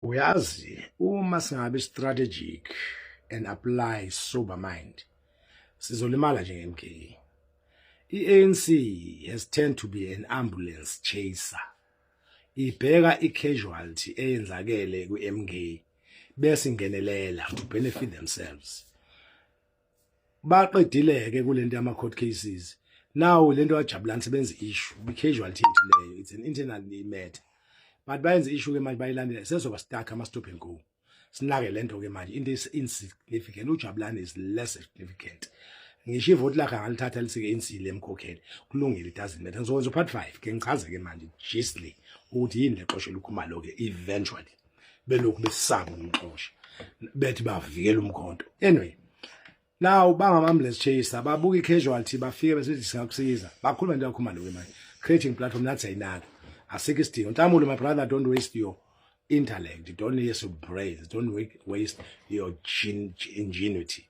Uyazi, uma singabe strategic and apply sober mind, sizolimala njenge-MK. I-ANC has tend to be an ambulance chaser. Ibheka i-casualty eyenzakele kwi-MK bese ingenelela to benefit themselves. Baqedile-ke kulento yama-court cases. Now lento kaJabulani sebenza issue, i-casualty yethu leyo, it's an internal matter. But bayenza issue ke manje, bayilandela, sezoba stuck ama stop and go. Sinake lento ke manje, into is insignificant. UJabulani is less significant. Ngisho ivoti lakhe angalithatha lisike insile emkhokhele. Kulungile, it doesn't matter. Ngizokwenza part 5 ke, ngichaze ke manje gistly ukuthi yini lexoshela uKhumalo ke eventually. Belokhu besaba umxosha. Bethi bavikela umkhonto. Anyway, now bangama ambulance chaser, babuka i-casualty, bafike bese singakusiza. Bakhuluma into yaKhumalo ke manje. Creating platform, nathi ayinaka. Asikho isidingo. Nhlamulo, my brother, don't waste your intellect, don't waste your brains, don't waste your ingenuity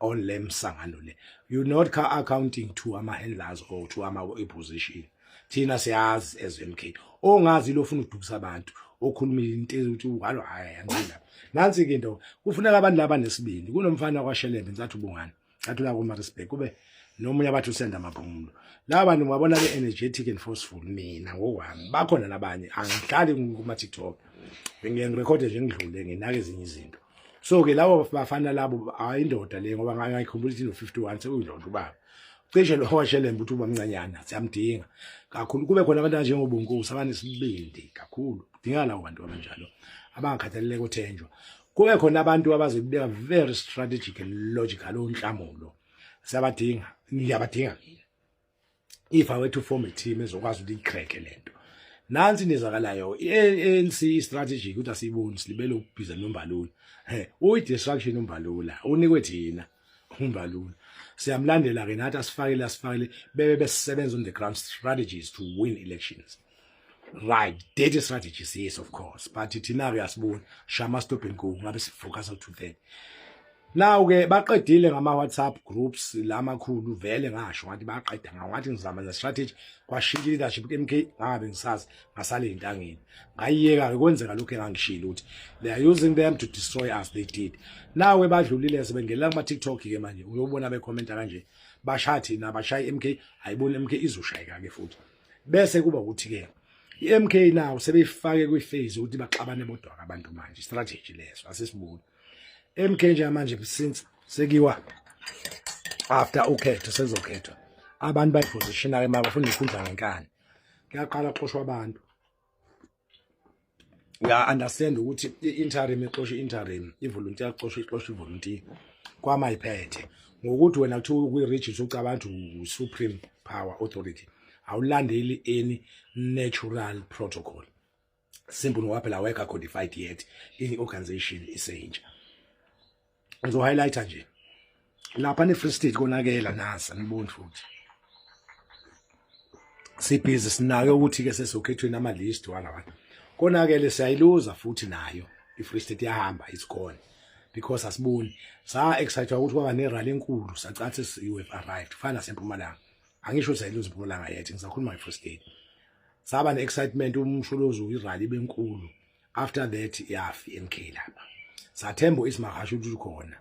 on le msangano le. You're not accounting to ama handlers or to ama opposition. Thina siyazi as MK. Ongazi lo ufuna ukudukisa abantu, okhuluma into ezokuthi halo, hayi, angila. Nansi ke into, kufuneka abantu laba nesibindi. Kunomfana kwaShelembe, ngisathi ubungani. Ngathi la kuma respect kube nomunye abathi usenda maphumulo. Laba bantu ngibabona be energetic and forceful. Mina ngokwami bakhona nabanye, angihlali kuma TikTok. Ngiye ngirekhode nje, ngidlule, nginake ezinye izinto. So ke labo bafana labo, hayi, indoda le, ngoba ngayikhumbula ukuthi no 51 sekuyindoda ubaba. Cishe lo washelembe ukuthi uba mncanyana, siyamdinga kakhulu. Kube khona abantu abanjengobunkosi abanesibindi kakhulu. Kudingeka labo bantu abanjalo abangakhathaleleke uthenjwa. Kube khona abantu abazobeka very strategic and logical. Onhlamulo siyabadinga, ngiyabadinga mina. If I were to form a team ezokwazi ukuthi icrack lento. Nansi nezakalayo, i-ANC strategic ukuthi asiyiboni, silibele ukubhiza noMbalula. He, uyi-distraction uMbalula, unikwe thina uMbalula. Siyamlandela ke nathi, asifakele, asifakele bebe besebenza on the ground strategies to win elections. Right, data strategies, yes, of course, but thina ke asiboni shama stop and go, ngabe sifocus to that. Now ke baqedile ngama WhatsApp groups lamakhulu. Vele ngasho ngathi baqeda ngawo, ngathi ngizama ne strategy, kwashintsha leadership ku MK, ngabe ngisazi ngasale intangeni, ngayiyeka ke. Kwenzeka lokho engangishilo ukuthi they are using them to destroy us. They did. Now ke badlulile, sebengenela kuma TikTok ke manje, uyobona bekhomenta kanje, bashaya thina, bashaya MK, ayiboni MK izoshayeka ke futhi. Bese kuba ukuthi ke iMK now sebeyifake kwiphase ukuthi baxabane bodwa abantu manje, strategy leso asisiboni. MK njengamanje, since sekiwa after ukhetho, sezokhethwa, abantu bayipositiona ke mabafuna ikhundla ngenkani, kuyaqala xoshwa abantu. Uya understand ukuthi i-interim ixosha i-interim, i-volunteer ixosha, ixosha i-volunteer kwamayiphethe ngokuthi wena kuthiwa kwi-region ucabanga ukuthi supreme power authority, awulandeli any natural protocol. Simple, ngoba phela awekho codified yet, i-organization iseyintsha. Ngizo-highlighta nje lapha ne-Free State konakela, nasa niboni futhi sibhizi sinake ukuthi-ke sesokhethweni ama-list walabantu konakele, siyayiluza futhi nayo i-Free State yahamba, it's gone, because asiboni sa-excite ukuthi kwaba ne-rally enkulu, sacathi you have arrived. Kufana nasempumalanga, angisho sayiluza impumalanga yethu, ngisakhuluma nge-Free State. Saba ne-excitement, uMsholozi, i-rally benkulu. After that yafi MK lapha, sathemba uIsmail ukuthi ukhona.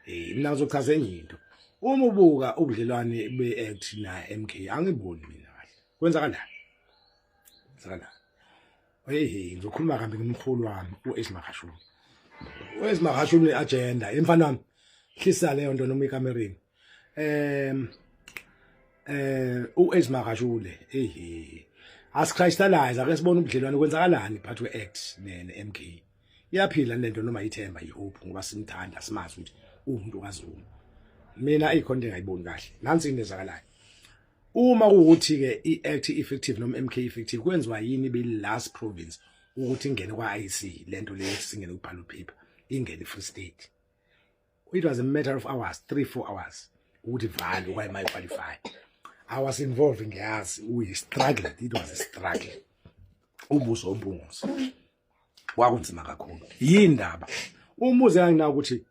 Mina ngizochaza enye into. Uma ubuka ubudlelwane be-ACT na MK, angiboni mina kahle kwenzakalani, kwenzakalani. Hey, ngizokhuluma kambi ngomkhulu wami uAce Magashule. UAce Magashule agenda imfana wami, hlisa leyo nto noma ikamereni. uAce Magashule, hey, asicrystallize ake sibone ubudlelwane, kwenzakalani phakathi kwe-ACT ne-MK. Iyaphila lento noma ithemba, ihope, ngoba simthanda, simazi ukuthi umuntu kaZuma. Mina ikhonto engayiboni kahle, nansi into ezakalayo. Uma kuwukuthi ke i-ACT effective noma MK effective, kwenziwa yini be last province ukuthi ingene kwa-IEC lento le, singene ku ballot paper, ingene Free State? It was a matter of hours, 3 4 hours, ukuthi vale why am I qualify. I was involved, ngiyazi we struggled, it was a struggle. Ubuso ombunguzi kwakunzima kakhulu. Yindaba umuze enginawo ukuthi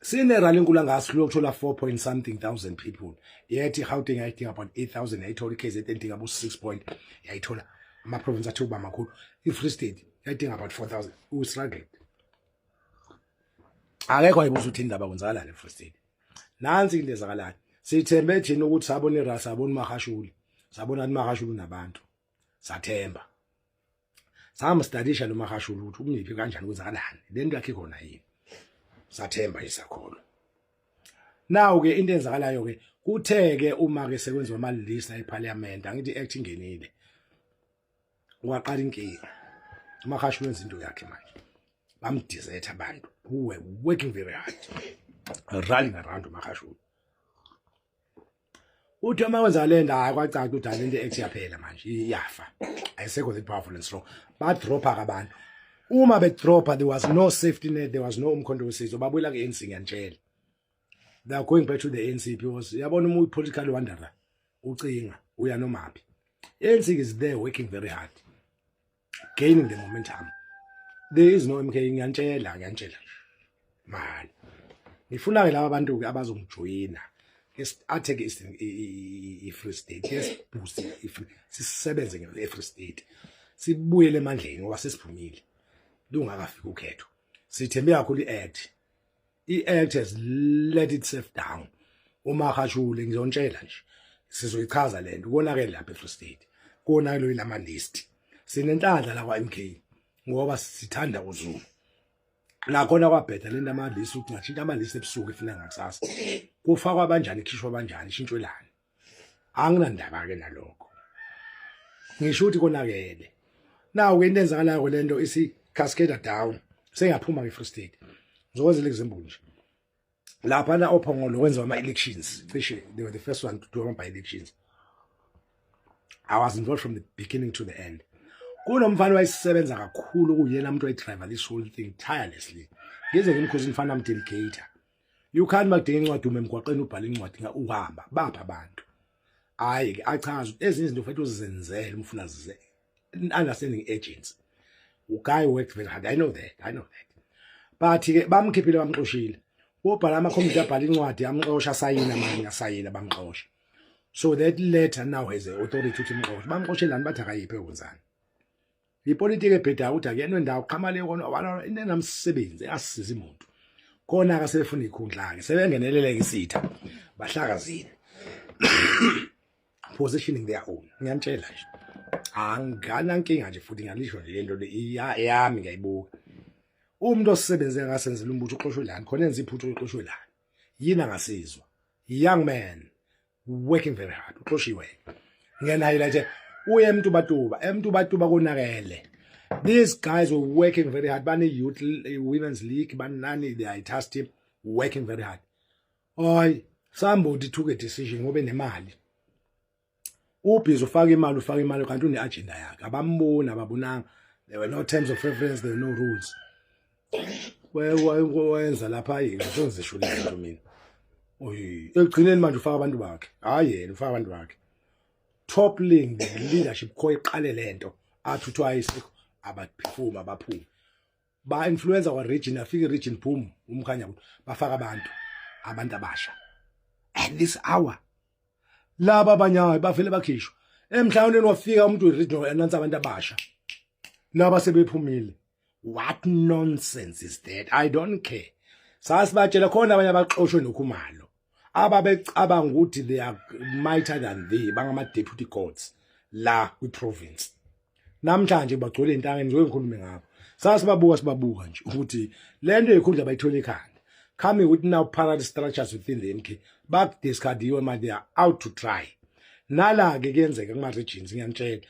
sine rally enkulu angasihlula ukuthola 4 point something thousand people, yet iGauteng yayidinga about 8000, yayithola. iKZN idinga abo 6 point, yayithola. Ama province athi uba makhulu, iFree State Yayidinga about 4000. We struggled. Akekho ayibuza ukuthi indaba kwenzakalani eFree State. Nansi into ezakalayo. Sithembe thina ukuthi sabona iRasa, sabona uMahashuli. Sabona ukuthi uMahashuli unabantu. Sathemba. Samstadisha lo Mahashuli ukuthi umiphi kanjani, kwenzakalani. Le nto yakhe khona yini. Sathemba isakholwa. Now ke into enzakalayo ke, kuthe ke uma ke sekwenziwa ama list eParliament, angithi act ingenile. Waqala inkinga. UMahashuli wenza into yakhe manje. Bamdeserta abantu who were working very hard rallying around uMahashuli. Uthi uma wenza le ndawo, kwacaca ukuthi hayi, lento act yaphela manje, iyafa, ayisekho that powerful and strong. Badropa ke abantu. Uma bedropa, there was no safety net, there was no Umkhonto Wesizwe. Babuyela ku-ANC. Ngiyantshela, they are going back to the ANC because yabona, uma uyi-political wanderer, ucinga uya nomaphi. ANC is there working very hard, gaining the momentum. There is no MK. Ngiyantshela, ngiyantshela man. Ngifuna ke laba bantu ke abazongijoyina ke athe ke i-Free State, yes, boost i-Free, sisebenze nge-Free State, sibuyele emandleni ngoba sesiphumile lungakafiki ukhetho. Sithembe kakhulu i-act. I-act has let itself down. UMahashule, ngizontshela nje, sizoyichaza lento. Konakele lapha eFree State, konakele lama list. Sinenhlanhla la kwa MK ngoba sithanda uZulu. Nakhona kwabheda lento ama list, ukuthi ngashintsha ama list ebusuku efuna ngakusasa, kufakwa abanjani, khishwa abanjani, ishintshwelani. Anginandaba ke nalokho, ngisho ukuthi konakele. Nawo ke into enzakalayo, lento isi cascade down, sengaphuma ke Free State. Ngizokwenzela example nje lapha na oPhongolo kwenziwa ama elections. Cishe they were the first one to do ama by elections. I was involved from the beginning to the end. Kunomfana wayesebenza kakhulu, kuyena umuntu wayedrive this whole thing tirelessly. Ngize ngimkhuza umfana, amdelegator. You can't makudinga incwadi, ume emgwaqeni ubhala incwadi uhamba bapha abantu. Hayi ke, achaza ezinye izinto futhi uzizenzele uma ufuna zize understanding agents. Uguy worked very hard, I know that, I know that. But ke bamkhiphile, bamxoshile. Ubhala ama-committee, abhala incwadi, amxosha, asayina amanye, asayina, bamxosha. So that letter now has a authority ukuthi imxoshe. Bamxoshelani? Bathi akayiphe kwenzani ipolitiki ebhedayo, ukuthi akuyena wendawo qhamale kona wala into enamsebenzi engasiza umuntu khona. Akasefuna ikhundla ke, sebengenelele isitha, bahlakazile, positioning their own. Ngiyantshela nje, angana nkinga nje futhi ngiyalisho nje lento le yami, ngiyayibuka. Umuntu osebenze ngasenzela umbutho uxoshwe lani khona? Enza iphutha, uxoshwe lani? Yini angasizwa? Young man working very hard, uxoshiwe. Ngiyana highlight uye eMtubatuba. EMtubatuba konakele. These guys were working very hard, bane youth, women's league, banani, they are a task team working very hard. Hayi, somebody took a decision ngoba enemali, ubhizi ufaka imali, ufaka imali, kanti une agenda yakhe. Abamboni, ababonanga. There were no terms of reference, there were no rules. Wenza lapha yini? Ngizisho lento mina. Oyi, ekugcineni manje ufaka abantu bakhe. Hayi, yena ufaka abantu bakhe, toppling the leadership. Kho iqale lento, athi uthi ayisekho, abaphefuma, abaphuma, ba influencer kwa region. Afika region, boom, umkhanya bafaka abantu abasha at this hour. Laba abanye hayi, bafele bakhishwa emhlawumbe. Wafika umuntu we-regional, anansa abantu abasha, laba sebephumile. What nonsense is that? I don't care. Sasibatshela khona abanye abaxoshwe noKhumalo, ababecabanga ukuthi they are mightier than they, bangama deputy gods la kwi-province. Namhlanje bagcwele intanga. Ngizoke ngikhulume ngabo. Sasibabuka, sibabuka nje ukuthi lento yekhundla bayithola ekhanda, coming with now parallel structures within the MK. Bakudiscardiwe manje, they are out to try. Nala ke kuyenzeka kuma regions. Ngiyantshela,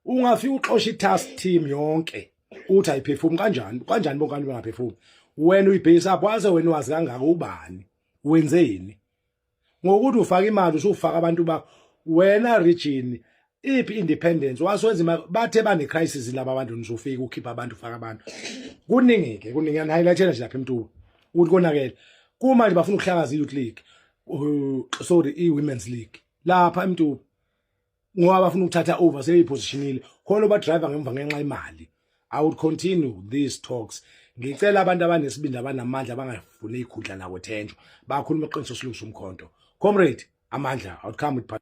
ungafika uxosha i-task team yonke, uthi ayiphefumi kanjani? Kanjani bonke abantu bengaphefumi? Wena uyibhekisa apho, waze wena wazi kangaka ubani wenzeni ngokuthi ufaka imali, usufaka abantu ba wena region iphi independence wasewenza imali. Bathe bane crisis laba abantu, nizofika ukhipha abantu, ufaka abantu. Kuningi ke, kuningi. Highlightela nje lapha eMtuba ukuthi konakele. Kumanje bafuna ukuhlakaza i-youth league, sorry, i-women's league lapha eMtuba ngoba bafuna ukuthatha over, sebeyipositionile khona ba driver ngemva ngenxa imali. I would continue these talks. Ngicela abantu abanesibindi, abanamandla, abangafuni ikhundla nakwethenjwa, bakhuluma iqiniso, silungisa umkhonto. Comrade Amandla, I would come with part.